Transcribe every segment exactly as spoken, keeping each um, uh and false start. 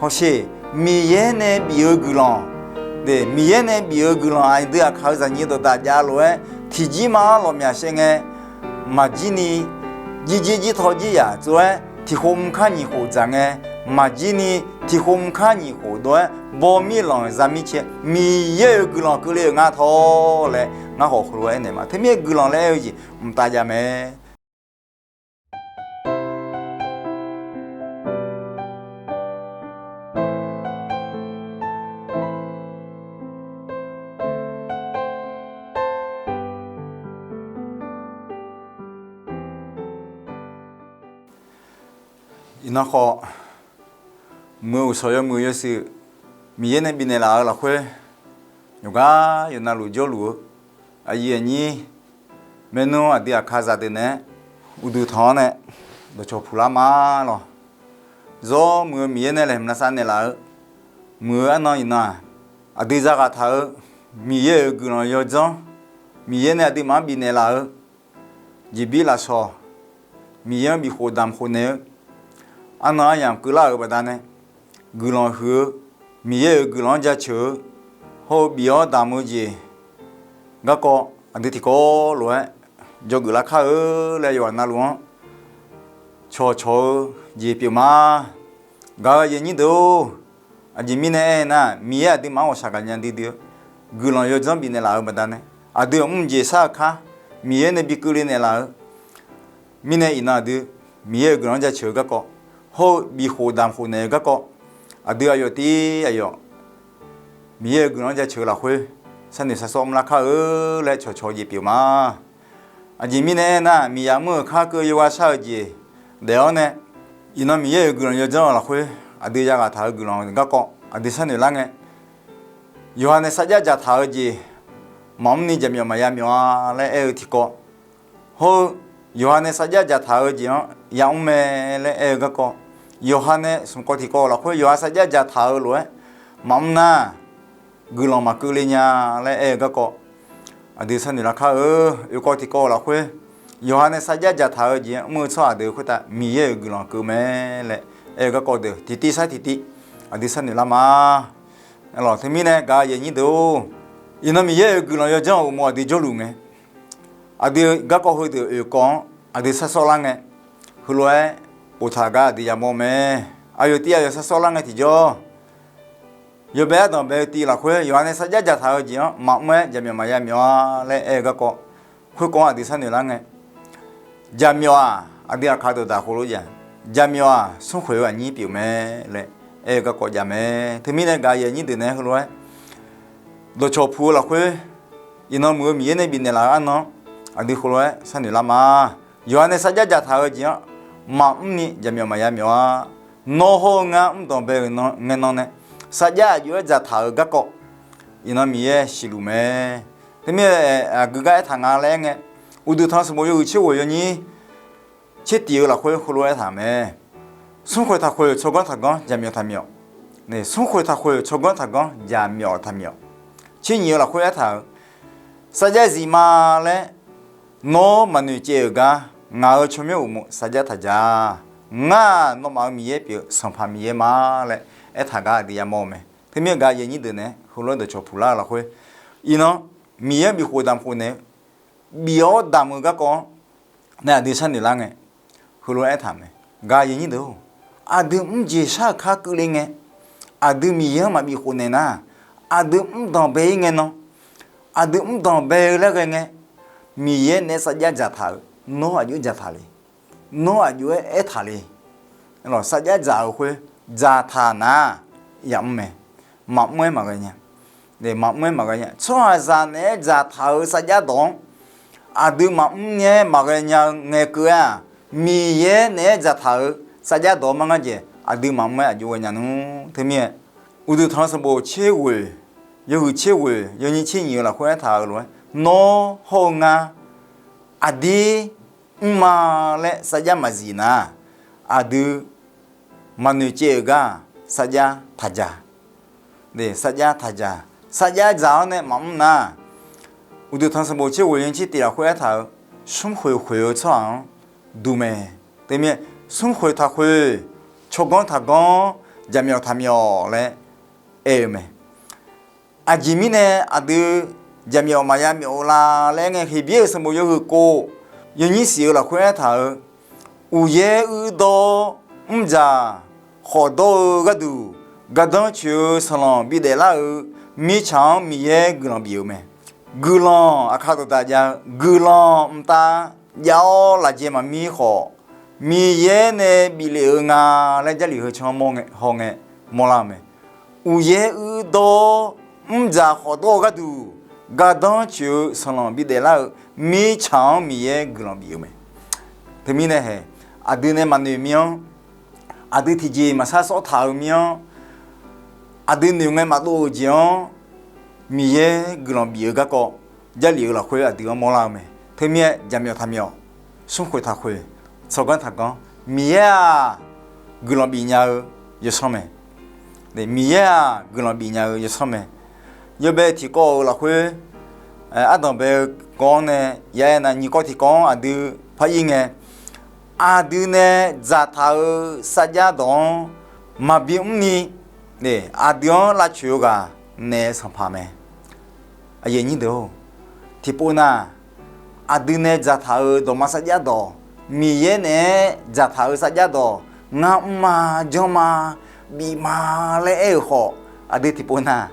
Hawsheq, Miqyaer nae bif-eu guiqlanq, Miqyaer nae bif-eu guiqlanq aqdui aqkaq-eu zaqnyiq dawqdaq jav lof-aer tiqjir ma-anr lawqmyaq shaev ngae, maqjir ni jirjir jirtaw jir yaq tsov-aer tiqkhof mrkar nyiq khof dzaq ngae, maqjir ni tiqkhof mrkar nyiq khof dov-aer baw mir lanq za mir cae, Miqyaer-euq guiqlanq keuvle-euq nga tawq laer ngar khawf heulof-aer naeq ma. Teumirnae guiqlanq laer aer-eu jeq mqtav jav mae. Iqnan khawf, muiq-eu uqshawq yawmuiq yawshuif Miqyaer nae bifnaeq laf-eu lafkhoer, yawqgar yawqnavluf jawrluf-eu aqyuif aqnyir maernmr aqdui aqkazaq deuq naeq-aer uqduq tanq-awr nae dawqcawq puq lar ma lawq. Zawr muiq-eu Miqyaer nae laeqhmq lavsav naeqlaf-eu muiq-eu arnan iqnan-aq, aqdui zaghaq taq-eu Miqyaer-euq guiqlanq yawdzanr, Miqyaer nae aqduimaf-anr bifnaeq laf-eu jeqbir lafshawq, Miqyaer-anr bifkhof damq khof naeq-eu arnan aryamq keuvlar-euq baqdanae, guiqlanq huiq-eu, Miqyaer-euq guiqlanq-anr jaceuq-eu hawr-eu bif-awr damq-eu jeq garkawv aqdui tiqkawv lof-aer dzawgeuf lar kar-eu laer yawqghaq navluf-anr cawqcawq-eu jeq pyeuf ma. Gaq-eu aqyuif aqnyir deuq-or, aqjeq mirnae aernar, Miqyaer aqduimaf-anr ghawqshaq gaqnya duidui-eu guiqlanq yawdzanr bifnaeq laf-eu baqdanae, aqdui-euq mr jeq shar-eu kar Miqyaer nae bi keuvle naeqlaf-eu mirnae, iqnan aqdui Miqyaer-euq guiqlanq-anr jaceuq-eu garkawv hawr-eu bifkhof damq khof naeq-eu garkawv, aqdui aqyawf tiv aqyawf Miqyaer-euq guiqlanq-anr jaceuq-eu lafkhoer sharnoeq sharsawr mrlar kar-eu laer cawqcawq-eu jeq pyeuf ma. Aqjeq mirnae aernar, miqyaq mr-euq kar keuv yawgha shar-eu jeq daef-awr nae, iqnan Miqyaer-euq guiqlanq yawdzanr-eu lafkhoer aqdui yaghaq taq-eu guiqlanq garkawv aqdui sharnoeq lar ngae, yawqha nae sarjax dzaqtaq-eu jeq maqmr ni jaqmyawf maqya myawf-a laer aer-eu tiqkawv, hawr-eu yawqha nae sarjax dzaqtaq-eu jeq-anr yamr mae laer aer-eu garkawv, yawqha nae smq kawv tiqkawv lafkhoer yawqha sarjax dzaqtaq-eu lof-aer maqmr nar, guiqlanq maqkeuv le nya laer aer-eu garkawv aqdui sharnoeq lar kar-eu. Oekawv tiqkawv lafkhoer yawqha nae sarjax dzaqtaq-eu jeq-anr mr-eu tsawrhaq deuq khoertav Miqyaer-euq guiqlanq keuv mae laer aer-eu garkawv deuq tiqtiv sar tiqtiv aqdui sharnoeq lar ma. Teumirnae gaq-eu aqyuif aqnyir deuq-or, iqnan Miqyaer-euq guiqlanq yawdzanr-euq uqmov aqdui jawrluf ngae, aqdui garkawv heudeuq oekawv-anr aqdui sharsawr lar ngae, heulof-aer boftaq gar aqdui yamawr mae. Aqyawf tiv aqyawf sharsawr lar ngae tiqjawr, yawbae ardanqbae-eu tiv lafkhoer yawqha nae sarjax dzaqtaq-eu jeq-anr maqmr-aer jaqmyawf maqya myawf-a laer aer-eu garkawv, khoerkawv-anr aqdui sharnoeq lar ngae, jaqmyawf-aq aqdui aqkaq dawqdaq khoerlof-aer jaqmyawf-aq smrkhoeq-eu aqnyir pyeuf mae laer aer-eu garkawv jav mae. Teumirnae gaq-eu aqyuif aqnyir deuq naeq-aer heulof-aer dawqcawq puq-eu lafkhoer, iqnan muiq-eu Miqyaer nae bifnaeq laf-eu arnan aqdui khoerlof-aer sharnoeq lar ma. Yawqha nae sarjax dzaqtaq-eu jeq-anr maqmr ni jaqmyawf maqya myawf-a. Nawr hawr-eu ngar mr danqbae-euq ngae nan nae sarjax aqjox-aer dzaqtaq-eu garkawv, iqnan Miqyaer siqluf mae. Teumirnae aqgeu gar aertaq nga laer aer ngae, Uqduq tanq sanqbof yawhuiq tser ghoeq yawnyir tser tif-eu lafkhoer heulof-aer aertaq mae. Smrkhoeq taqkhoeq tsawrganr taqganr jaqmyawf taqmyawf. Smrkhoeq taqkhoeq tsawrganr taqganr jaqmyawf taqmyawf. Tser nyiq-eu lafkhoer aertaq-euq, sarjax zif ma laer nawr maqnoeq caev-euq gar, ngaq-euq tsawrmyanr uqmov sarjax taq ja. Ngar-aq nawmaf-euq Miqyaer pyeuf-eu Sanqpaq Miqyaer ma laer aertaq gar aqdui yamawr-eu mae. Teumirnae gaq-eu aqyuif aqnyir deuq naeq-aer heulof-aer dawqcawq puq lar-eu lafkhoer, iqnan Miqyaer-anr bifkhof damq khof naeq-eu, bif-awr damq-eu garkawv-anr nae aqdui sharnoeq lar ngae, heulof-aer aertaq mae. Gaq-eu aqyuif aqnyir deuq-or, aqdui mr jeq shar-euq kar keuvle ngae, aqdui Miqyaer-anr maqbif khof naeq nar, aqdui mr danqbae-ir ngae nan, aqdui mr danqbae-eu laer ghae ngae, Miqyaer naeq-aer sarjax dzaqtaq-euq nawr aqjox dzaqtaq le, nawr aqjox-aer aertaq le. Sarjax dzaq-euq khoer dzaqtaq nar yamr mae. Maqmr-aer maqghae nya. Maqmr-aer maqghae nya. Tsawrhaqzaq naeq-aer dzaqtaq-euq sarjax dawq-anr aqdui maqmr-aer maqghae nya-eu ngae keuv-aer-aq, Miqyaer naeq-aer dzaqtaq-euq sarjax dawq-anr mar ngar jeq aqdui maqmr-aer aqjox ghae nya nmr. Teumirnae, Uqduq tanq sanqbof tser ghoeq, yawhuiq tser ghoeq yawnyir tser nyiq-eu lafkhoer aertaq-euq lof-aer, nawr hawr-eu ngar aqdir mrma laer sarjax maqzif nar, aqdui maqnoeq caev-euq gar-aq sarjax taqdzaq. Sarjax taqdzaq. Sarjax dzaq-awr nae maqmr nar, Uqduq tanq sanqbof tser ghoeq yawnyir tser tif lafkhoer aertaq-euq, smrkhoeq khoeq-eu tsawrhaq-anr dur mae. Teumirnae, smrkhoeq taqkhoeq, tsawrganr taqganr, jaqmyawf taqmyawf laer aer-eu mae. Aqjeq mirnae aqdui jaqmyawf maqya myawf-eu la laer aer ngae, Heqbyaer-euq sanqbof yawhuiq kov yawnyir siq-eu lafkhoer aertaq-euq, uqyaer uirdawr mrdzaq khawfdawr-eu gharduq, gardanr coeq-eu sanqlanq bidaef lar-euq mirtsaq-anr Miqyaer guiqlanq bif-euq mae. Guiqlanq aqkar dawqdaq jav-eu guiqlanq mqtav jav-awr lafjae maqmir khawf, Miqyaer nae bif lef-eu nga laer Jarlif heu can-anr mawr haw ngae mawrlar-eu mae. Uqyaer uirdawr mrdzaq khawfdawr-eu gharduq, gardanr coeq-eu sanqlanq bidaef lar-euq mirtsaq-anr Miqyaer guiqlanq bif-eu mae. Teumirnae hae, aqdui nae maqnoeq mir-anr, aqdui tiqjeq maqsar sawr taq-eu mir-anr, aqdui noeq ngae maqdov-euq jeq-anr Miqyaer guiqlanq bif-eu garkawv, Jarlif-euq lafkhoer aqdui-anr mawrlar-eu mae. Teumirnae jaqmyawf taqmyawf, smrkhoeq taqkhoeq, tsawrganr taqganr, Miqyaer-aq guiqlanq bifnya-eu yawsanr mae. Miqyaer-aq guiqlanq bifnya-eu yawsanr mae. Yawbae tiqkawv-euq lafkhoer ardanq bae-eu kawv-anr nae ya aer nar, nyiq kawv tiqkawv-anr aqdui par ir ngae, aqdui nae dzaqtaq-euq sarjax dawq-anr maqbi mrni, aqdui-anr lavcoeq-eu ghaq naef sanqpaq mae. Aqyuif aqnyir deuq-or, tiqpov nar, aqdui nae dzaqtaq-euq dawqma sarjax dawq, Miqyaer naeq-aer dzaqtaq-euq sarjax dawq, ngar mrma janrma bif ma laer aer-euq khawf, aqdui tiqpov nar,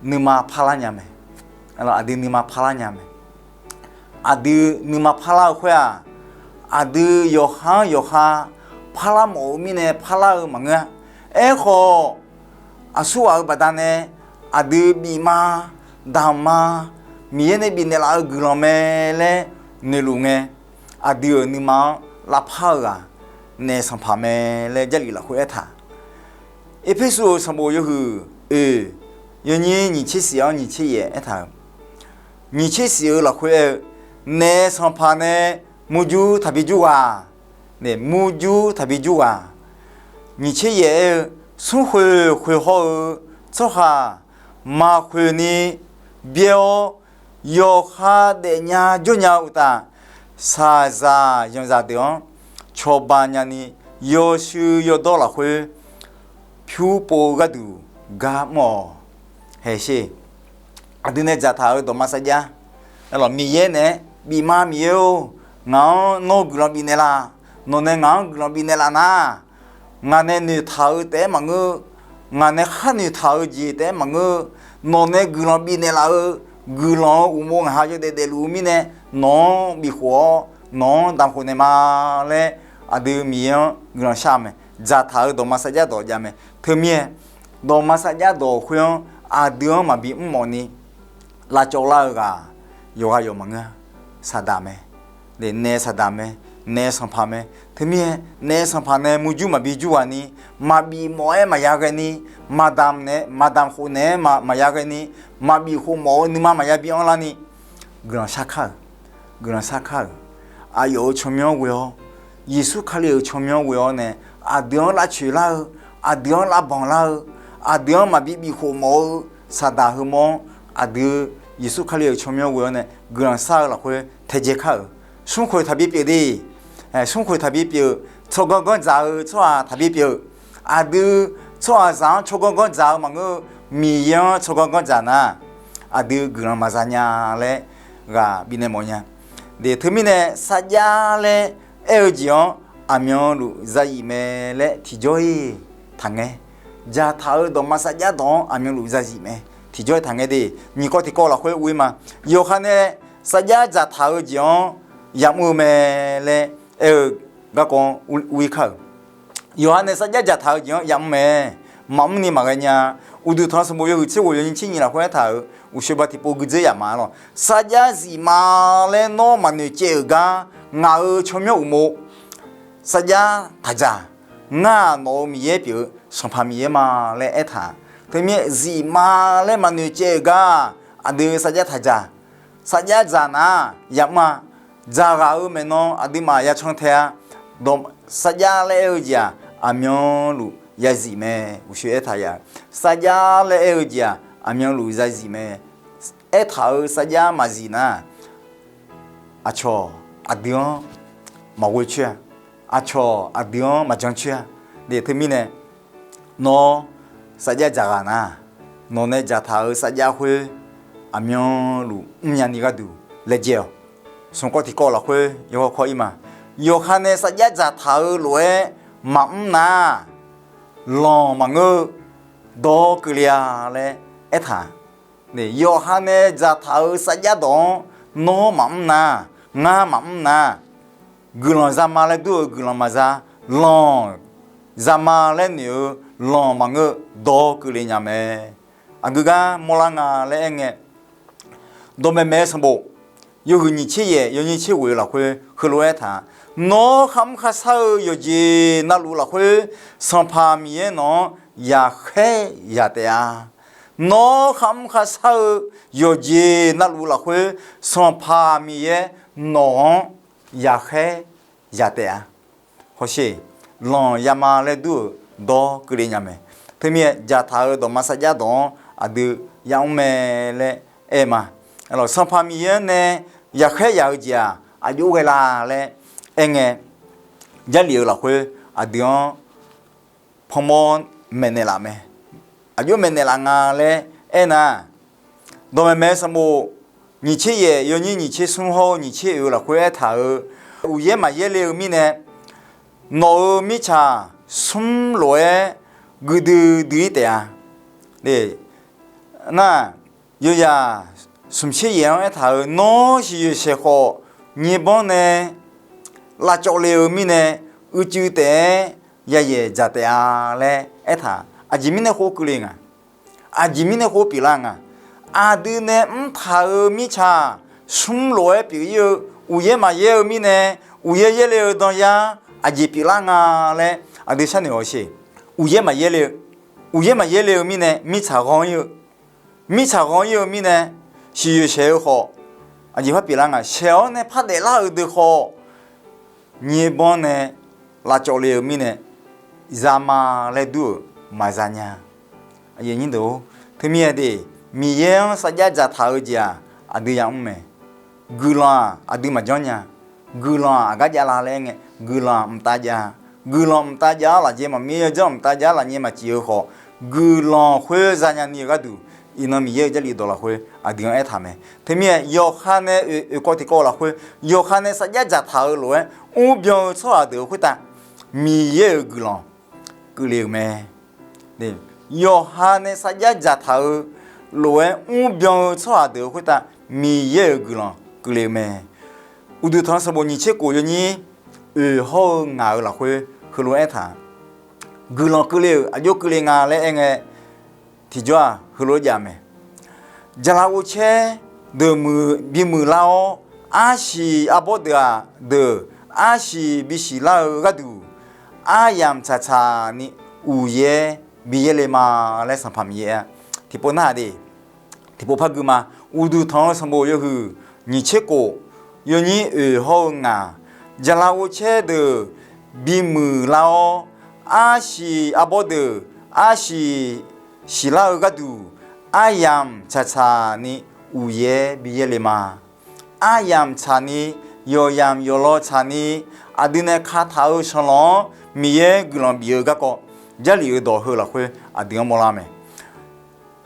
nuima parlar nya mae. Aqdui nuima parlar nya mae. Aqdui nuima parlar-eu khoer-aq, aqdui yawqha-anr yawqha parlar mawf-eu mirnae parlar-eu maqngeur-a. Aerkhawf, aqsurghaq-euq baqdanae aqdui bif ma, damq ma, Miqyaer nae bifnaeq laf-eu guiqlanq mae laer noeqluf ngae, aqdui-euq nuima-anr lavpar-eu ghaq naef sanqpaq mae laer Jarlif lafkhoer aertaq. Erpersu-euq sanqbof yawhuiq oeq, yawnyir nyiq tser siq-anr nyiq tser yaef aertaq-euq, nyiq tser siq-euq lafkhoer aer-eu, naef sanqpaq nae murjur taqbi jur ghaq, murjur taqbi jur ghaq, nyiq tser yaef aer-eu, smrkhoeq khoeq haw-eu tsawrhaq maqkhoeq ni byaer-awr, yawqha daefnya jawrnya-eu uqtaf, shaqzaq yanqzaq deuq-anr cawba nyani, yawshuir yawdawr lafkhoer pyur pov-eu gharduq gar mr-awq. Haeq sher, aqdui nae dzaqtaq-euq dawqma sarjax, Miqyaer naeq-aer bif ma, Miqyaer-or, ngaq-anr nawr guiqlanq bifnaeq laf. Nawq nae ngaq-anr guiqlanq bifnaeq laf nar, ngaq nae noeqtaq-eu taef-aer maqngeur, ngaq nae khar noeqtaq-eu jeq taef-aer maqngeur, nawq nae guiqlanq bifnaeq laf-eu guiqlanq-eu uqmov ngaq ha yawdaef daefluf-eu mirnae, nawq-anr bifkhof-awr nawq-anr damqkhof naeq ma laer, aqdui Miqyaer-anr guiqlanq shar-eu mae. Dzaqtaq-euq dawqma sarjax dawq jav mae. Teumirnae, dawqma sarjax dawq khoer-anr aqdui-anr maqbi mrmawf ni lavcawv lar-eu ghaq yawqghaq yawq maqngeur-a. Saqdaq mae. Naef saqdaq mae. Naef sanqpaq mae. Teumirnae naef sanqpaq nae murjur maqbi jur ghaq ni, maqbif mawf-aer maqya ghae ni, maqdamq naeq-aer, maqdamq khof naeq-aer maqya ghae ni, maqbif khof mawf-eu nuima maqya bi anrlar ni, guiqlanq shar kar-euq, guiqlanq shar kar-euq, aqyawf-euq tsawrmyanr ghoe-awr, Yeqsur Kali-euq tsawrmyanr ghoe-awr nae, aqdui-anr lavcoeq lar-eu, aqdui-anr lavbanq lar-eu, aqdui-anr maqbi bifkhof mawf-eu saqdaq heumawr-anr, aqdui Yeqsur Kali-euq tsawrmyanr ghoe-awr nae guiqlanq shar-eu lafkhoer taedzae kar-euq. Smrkhoeq taqbi pyeuf de. Smrkhoeq taqbi pyeuf-eu, tsawrganr ganr dzaq-eu tsawrhaq taqbi pyeuf-eu. Aqdui tsawrhaqzaq-anr tsawrganr ganr dzaq-eu maqngeur-eu, Miqyaer-anr tsawrganr ganr dzaq nar, aqdui guiqlanq maqza nya laer ghaq bifnaeq mawf nya. Teumirnae sarjax laer aer-eu jeq-anr aqmyanluf zayif mae laer tiqjawr-iq taqngaer. Dzaqtaq-euq dawqma sarjax dawq-anr aqmyanluf zayif mae. Tiqjawr-iq taqngaer de. Nyiq kawv tiqkawv lafkhoer ur-ir ma. Yawqha nae sarjax dzaqtaq-eu jeq-anr yamr-eu mae laer aer-eu garkawv-anr ur-ir kar-euq. Yawqha nae sarjax dzaqtaq-eu jeq-anr yamr mae. Maqmr ni maqghae nya. Uqduq tanq sanqbof yawhuiq tser ghoeq yawnyir tser nyiq lafkhoer aertaq-euq uqshoe ba tiqpov guidzer yaf ma lawq. Sarjax zif ma laer nawr maqnoeq caev-euq gar, ngaq-euq tsawrmyanr uqmov sarjax taqdzaq. Ngar-aq nawq-euq Miqyaer pyeuf-eu Sanqpaq Miqyaer ma laer aertaq. Teumirnae zif ma laer maqnoeq caev-euq gar, aqdui sarjax taqdzaq. Sarjax dzaq nar yamr-a. Dzaqghaq-euq maeqnan aqduimaf yacan tae-a. Sarjax laer aer-eu jeq-aq aqmyanluf yazif mae. Uqshoe aertaq ya, sarjax laer aer-eu jeq-aq aqmyanluf yazif mae. Aertaq-euq sarjax maqzif nar, aqcawq aqdui-anr maqghoe coer-a. Aqcawq aqdui-anr maqjan coer-a. Teumirnae Nawr sarjax dzaqghaq nar, nawq nae dzaqtaq-euq sarjax khoer aqmyanluf mrnya ni gharduq laejae-awq. Smq kawv tiqkawv lafkhoer yawkawr kawr-ir ma. Yawqha nae sarjax dzaqtaq-eu lof-aer maqmr nar, lanq maqngeur-eu dawr keuvle-a laer aertaq. Yawqha nae dzaqtaq-euq sarjax dawq-anr nawr maqmr nar, ngar maqmr nar, guiqlanq zama laer dur-eu guiqlanq maqza, lanq zama laer noeq-eu lanq maqngeur-eu dawr keuvle nya mae. Aqgeu gar mawrlar nga laer aerngae, dawqmaeq maeq-eu sanqbof yawhuiq nyiq tser yaef yawnyir tser ghoeq-eu lafkhoer heulof-aer aertaq, Nawr kharmr kharshar-eu yawqjeq navluf lafkhoer Sanqpaq Miqyaer nawq-anr yaqkhaer yaq taef-a. Nawr kharmr kharshar-eu yawqjeq navluf lafkhoer Sanqpaq Miqyaer nawq-anr yaqkhaer yaq taef-a. Hawsher, lanq yama laer dur-euq dawr keuvle nya mae. Teumirnae dzaqtaq-euq dawqma sarjax dawq-anr aqdui yamr mae laer aer ma. Sanqpaq Miqyaer-anr nae yaqkhaer yaq-eu jeq-aq aqjox ghae la laer aerngae, Jarlif-eu lafkhoer aqdui-anr panmawr maeqnaeq laf mae. Aqjox maeqnaeq laf nga laer aernar, dawqmaeq maeq-eu sanqbof nyiq tser yaef yawnyir nyiq tser smr hawr-eu nyiq tser oeq-eu lafkhoer aertaq-euq, uqyaer maqyaer le-eu mirnae, nawq-euq mirtsaq smr lof-aer guidui dui-ir taef-a. Nar, yawzaq smq tser yaef-anr aertaq-euq, Nawr siqyoeq saeq khawf, nyiq banr nae lavcawv le-eu mirnae, uicuiv taef-aer yayaeq dzaq taef-a laer aertaq. Aqjeq mirnae khoer keuvle nga. Aqjeq mirnae khoer pyeuflar nga. Aqdui nae mrtaq-euq mirtsaq smr lof-aer pyeuf-ir-eu, uqyaer maqyaer-eu mirnae, uqyaer yaerle-eu danyar aqjeq pyeuflar nga laer aqdui sharnoeq hawsher. Uqyaer maqyaer le-eu, uqyaer maqyaer le-eu mirnae mirtsaq ghanr-ir-eu, mirtsaq ghanr-ir-eu mirnae siqyoeq saeq-eu khawf, aqjeq par pyeuflar nga. Saeq-awr nae par daeflar-euq deuq khawf, nyiq banr nae lavcawv le-eu mirnae, zama laer dur-euq maqza nya. Teumirnae de, Miqyaer-anr sarjax dzaqtaq-eu jeq-aq, aqdui yamr mae. Guiqlanq-aq aqdui maqjanr nya. Guiqlanq-aq aqgar javlar laer aerngae, guiqlanq-aq mqtav jav. Guiqlanq mqtav jav-awr lafjeq maqmir, yawjanr mqtav jav-awr lafnyir maqcif-eu khawf, guiqlanq khoer zanya ni-eu gharduq, iqnan Miqyaer-euq Jarlif dawq lafkhoer aqdui-anr aertaq mae. Teumirnae yawqha nae oeq, oeq kawv tiqkawv lafkhoer, yawqha nae sarjax dzaqtaq-eu lof-aer mrbyan-eu tsawrhaq deuq-euq khoertav Miqyaer-euq guiqlanq keuvle-euq mae. Yawqha nae sarjax dzaqtaq-eu lof-aer mrbyan-eu tsawrhaq deuq-euq khoertav Miqyaer-euq guiqlanq keuvle-eu mae. Uqduq tanq-eu sanqbof nyiq tser khof yawnyir oeq hawr-eu ngaq-euq lafkhoer heulof-aer aertaq, guiqlanq keuvle-euq aqjox keuvle nga laer aerngae, tiqjawr-aq heulof-aer jav mae. Jaqlaf ghovcaer deuq bimuiq lar-awr, arsiq arbawr deuq-aq deuq arsiq bisiq lar-eu gharduq, aryamq tsaqtsaq ni uqyaer bi yaerle ma laer Sanqpaq Miqyaer-a. Tiqpov nar-aq de, tiqpov par gui ma. Uqduq tanq-eu sanqbof yawhuiq nyiq tser khof yawnyir oeq hawr-eu ngaq, Jaqlaf ghovcaer deuq bimuiq lar-awr, arsiq arbawr deuq arsiq siqlar-eu gharduq, aryamq tsaqtsaq ni uqyaer bi yaerle ma. Aryamq tsaqni, yawqyamq yawqlaw tsaqni, aqdui nae kataq-eu sanqlanq-anr Miqyaer guiqlanq bif-eu garkawv, Jarlif-euq dawq heu lafkhoer aqdui-anr mawrlar mae.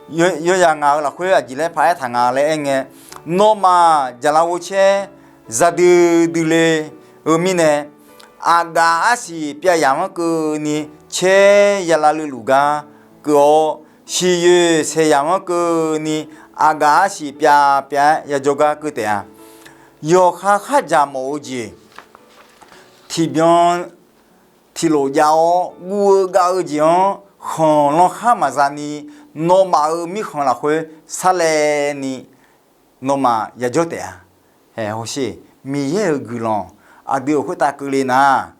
Yawzaq ngaq-euq lafkhoer aqjeq laer paraer taq nga laer aerngae, nawmaf jaqlaf ghovcaer zadui duile-eu mirnae, aqgaf arsiq pyav yamq-anr keuvni caer ya lavluf luf gar keuv-awr, siqyoeq saeq yamq-anr keuvni aqgaf arsiq pyav pyav-aer yajawr gar keuv taef-a. Yawqha khardzaq mawf-eu jeq tiqbyan tiqlof jav-awr guv-eu gav-eu jeq-anr khanq lankhar maqza ni, nawmaf-euq mirkhanq lafkhoer sarlaev ni nawmaf yajawr taef-a. Haeq hawsher, Miqyaer-euq guiqlanq aqdui-euq khoertav keuvle nar,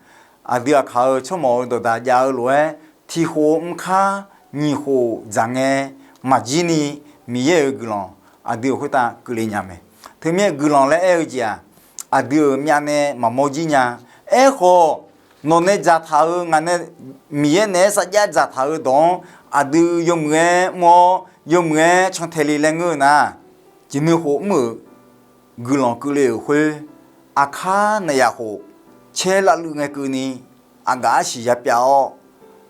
aqdui aqkaq-euq tsawrmawq-euq dawqdaq jav-eu lof-aer, tiqkhof mrkar nyiq khof dzaq ngae maqjir ni, Miqyaer-euq guiqlanq aqdui-euq khoertav keuvle nya mae. Teumirnae guiqlanq laer aer-eu jeq-aq, aqdui-euq myavnae maqmawr jir nya. Aerkhawf, nawq nae dzaqtaq-euq ngaq nae Miqyaer naeq-aer sarjax dzaqtaq-eu dawq-anr aqdui yawmuiq-aer mr-awr, yawmuiq-aer cantae le laer ngeur-eu nar, jeq nuikhof mr-euq guiqlanq keuvle-euq khoer, aqkar naqyaf khof caer lavluiv ngae keuvni, aqgaf arsiq yapyav-awr,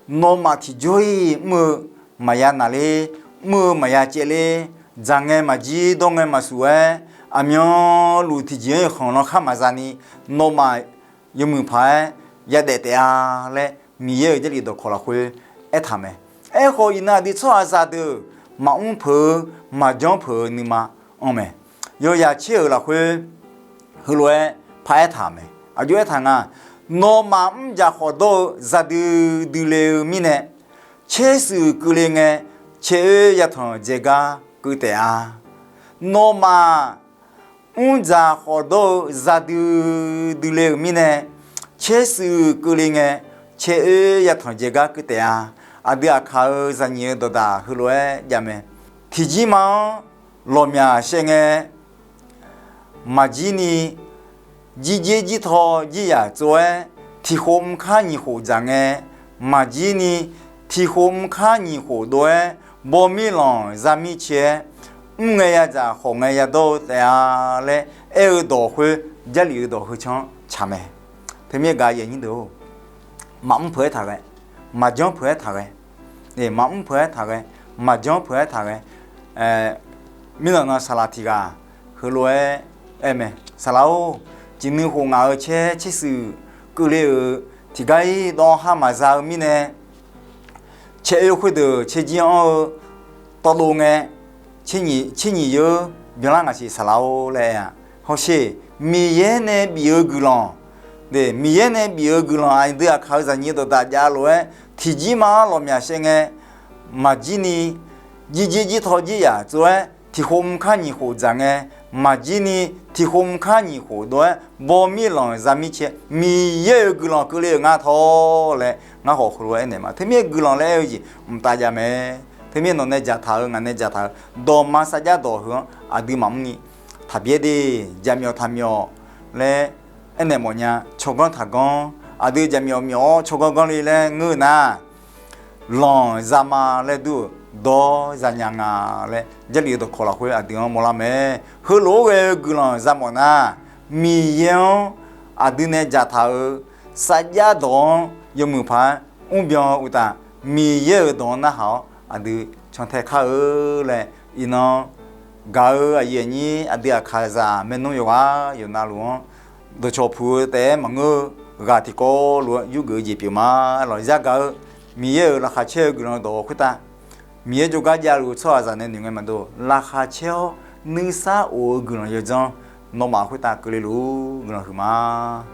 Nawmaf tiqjawr-iq mr-eu maqya naqler, mr-eu maqya caevler, dzaq ngae maqjir dawr ngae maqsuf-aer, aqmyanluf tiqjeq-anr yawkhanq lanr khar maqza ni, nawmaf yawmuiq paq-aer yadaef taef-a laer Miqyaer-euq Jarlif dawqkawq lafkhoer aertaq mae. Aerkhawf iqnan aqdui tsawrhaqzaq deuq maqmr peuq-eu maqjanr peuq-eu nuima anr mae. Yawzaq caer-euq lafkhoer heulof-aer paraer taq mae. Aqjox aertaq nga, nawmaf mrdzaq khawf dawr-eu zadui duile-eu mirnae, caershuif keuvle ngae, caeroer yatanq dzaegar keuv taef-a. Nawmaf mrdzaq khawf dawr-eu zadui duile-euq mirnae, caershuif keuvle ngae, caeroer yatanq dzaegar keuv taef-a. Aqdui aqkaq-euq zaqnyiq-eu dawqdaq heulof-aer jav mae. Tiqjirma-anr lawqmyaq shaev ngae, maqjir ni, jirjer jirtaw jiryaq tsov-aer, tiq khof mrkar nyiq khof dzaq ngae, maqjir ni, tiq khof mrkar nyiq khof dov-aer, bawmir lanq zamir cae-aer, mr ngae yadzaq khawf ngae yadawr-eu taef-a laer aer-eu dawq khoer, Jarlif-eu dawq heu can-anr tsaq mae. Teumirnae gaq-eu aqyuif aqnyir deuq-or, maqmr peuq-aer taqghae, maqjanr peuq-aer taqghae, maqmr peuq-aer taqghae, maqjanr peuq-aer taqghae, mirnan nan saqlaq tiq ghaq heulof-aer aer mae. Saqlaq-or, tiq nui khof ngaq-euq caer caershuif keuvle-euq tiqgar-ir dawv-anr khar maqza-eu mirnae, caeroer khoerdeuq caerjir anr-eu tawvdov ngae, caernyiq yeur byanlar ngaq siq saqlaq-or laer aer-a. Hawsher, Miqyaer nae bif-eu guiqlanq, Miqyaer nae bif-eu guiqlanq aqdui aqkaq-eu zaqnyiq dawqdaq jav lof-aer, tiqjirma-anr lawqmyaq shaev ngae, maqjir ni, jirjer jirtaw jiryaq tsov-aer, tiq khof mrkar nyiq khof dzaq ngae, maqjir ni, tiq khof mrkar nyiq khof dov-aer, bawmir lanq zamir cae, Miqyaer-euq guiqlanq keuvle-euq nga tawr laer ngar khawf heulof-aer aernaeq ma. Teumirnae guiqlanq laer aer-eu jeq mqtav jav mae. Teumirnae nawq nae dzaqtaq-euq, ngaq nae dzaqtaq-euq dawqma sarjax dawq heu-anr aqdui maqmr ni, taqbyaer de, jaqmyawf taqmyawf laer aernaeq mawfnya, tsawrganr taqganr, aqdui jaqmyawf myawf-awr tsawrganr ganr le laer ngeur-eu nar, lanq zama laer dur-euq dawr zanya nga laer Jarlif-eu dawqkawq lafkhoer aqdui-anr mawrlar mae. Heulof-aer ghae-eu guiqlanq za mawf nar, Miqyaer-anr aqdui nae dzaqtaq-euq sarjax dawq-anr yawmuiq paq-aer mrbyan-eu uqtaf, Miqyaer-euq dawq-anr narhaq-awr aqdui cantae kar-eu laer, iqnan gaq-eu aqyuif aqnyir aqdui aqkaqzaq maernmr yawqghaq yawqnavluf-anr dawqcawq puq-eu taef-aer maqngeur-eu ghaq tiqkawv lof-aer yurgeuf-eu jeq pyeuf ma. Lawq yagaq-eu Miqyaer-euq laqkhaq caer-eu guiqlanq dawq khoertav, Miqyaer jawrgar javluf-eu tsawrhaqzaq nae noeq ngae maqdov, laqkhaq caer-awr nuisar of-eu guiqlanq yawdzanr nawmaf khoertav keuvle luf-ur guiqlanq huiqma.